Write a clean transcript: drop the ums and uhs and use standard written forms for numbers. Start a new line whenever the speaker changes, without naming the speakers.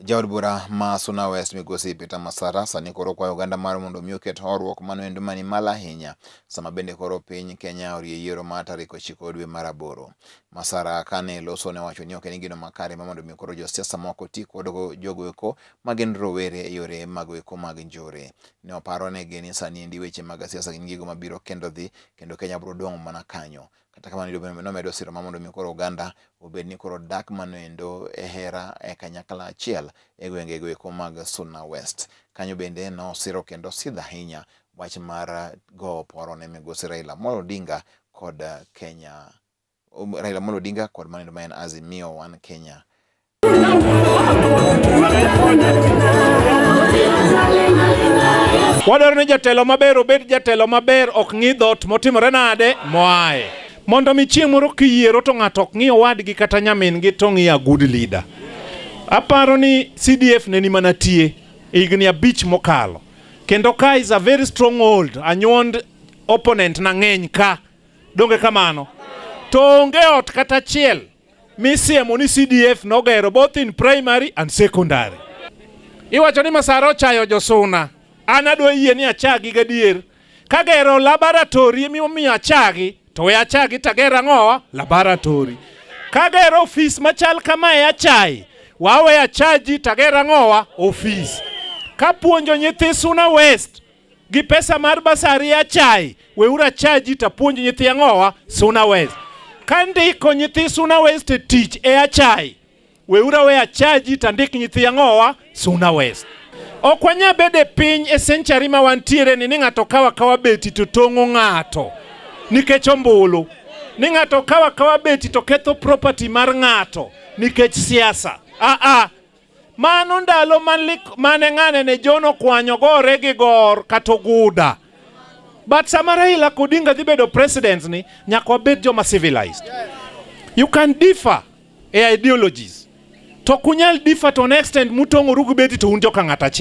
Jaod bura ma Suna West, Migosi Peter Masara, sani koro kwayo oganda mar mondo mi oket horuok mano endo mani malo ahinya sama bende koro piny Kenya orie yiero mar tarik 9 dwe mar 8. Masara kane loso ne owacho ni ok en gino makare ma mondo mi koro josiasa moko ti kod jogo eko ma gin rowere e yore mag eko mag njore. Ne oparo negi ni sani endi weche mag siasa gin gigo mabiro kendo dhi kendo Kenya biro dong' mana kanyo. Kata kamano, nomedo siro ma mondo mi koro oganda obed ni koro dak mano endo e hera e kanyakla achiel e gwenge go eko mag Suna West. Kanyo bende nosiro kendo sidho ahinya wach mar go poro ne Migosi Raila Amolo Odinga kod Kenya, Raila Amolo Odinga kod mano ma en Azimio One Kenya.
Wadwaro ni jatelo maber obed jatelo maber, ok ng'i dhoot motimore nade moaye. Mondo mi chieng' moro kiyiero to ng'ato ok ng'i owadgi kata nyamin-gi to ng'i a good leader. Aparo ni CDF ne ni mana tie higni 5 mokalo. Kendo ka is a very stronghold, anyuond opponent na ng'eny ka. Donge kamano? To onge ot kata achiel misiemo ni CDF nogero both in primary and secondary. Iwacho ni Masara ochayo josuna. An adwa yie ni achagi gadier. Kagero laboratory emiyo achagi, to we achagi tager ang'owa? Laboratory. Kagero ofis machal kamae achai, wawe achaji tager ang'owa? Ofis. Kapuonjo nyithi Suna West gi pesa mar basari achai, weuru achaji tapuonj nyithi ang'owa? Suna West. Ka ndiko nyithi Suna West e tich e achai, weuru awe achaji tandik nyithi ang'owa? Suna West. Ok wanyal bedo e piny e century ma wantiere ni ng'ato kawa kawa beti to tong'o ng'ato nikech ombulu, ni ng'ato kawa kawa beti to ketho property mar ng'ato nikech siasa. A mano ndalo mane ng'ane ne John Okwanyo gore gi Gor kata Oguda. But sama Raila Odinga dhi bedo president ni, nyaka wabed joma civilized. You can differ e ideologies. To ok unyal differ to an extent mutong'oru gi beti to un joka ng'ato achiel.